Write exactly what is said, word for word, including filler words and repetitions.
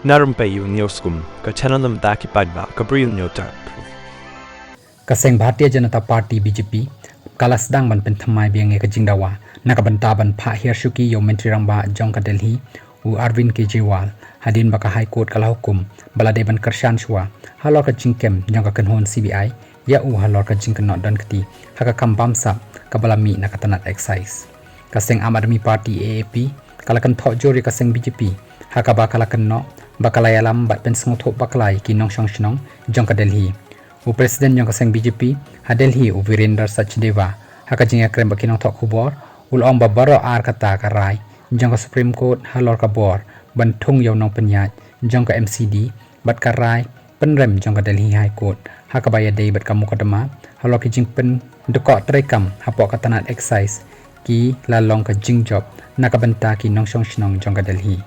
Na Rympei U News Kum, ka channel na bynta ki paidbah ka Bri U News Terp. Ka seng Bharatiya Janata Party B J P ka la sdang ban pynthymmai biang ïa ka jingdawa na ka bynta ban phah hiar shuki ïa u Myntri Rangbah jong ka Delhi, u Arvind Kejriwal, hadien ba ka High Court ka la hukum ba la dei ban kyrshan shuwa halor ka jingkem jong ka kynhun C B I ïa u halor ka jingkynnoh don kti ha ka kam bamsap kaba la mih na ka tnat Excise. Ka seng Aam Aadmi Party, A A P, ka la kynthoh jur ïa ka seng B J P ha kaba ka la kynnoh ba ka la ïalam bad pynsngewthuh bakla ïa ki nongshong shnong jong ka Delhi. U President jong ka seng B J P ha Delhi, u Virendra Sachdeva, ha ka jingïakren bad ki nongthoh khubor, u la ong ba baroh ar kata ka rai jong ka Supreme Court halor ka bor ban thung ïa u nongpynïaid jong ka M C D bad ka rai pynrem jong ka Delhi High Court ha kaba ïadei bad ka mukotduma halor ki jingpyndkoh treikam hapoh ka tnat Excise ki la long ka jingjop na ka bynta ki nongshong shnong jong ka Delhi.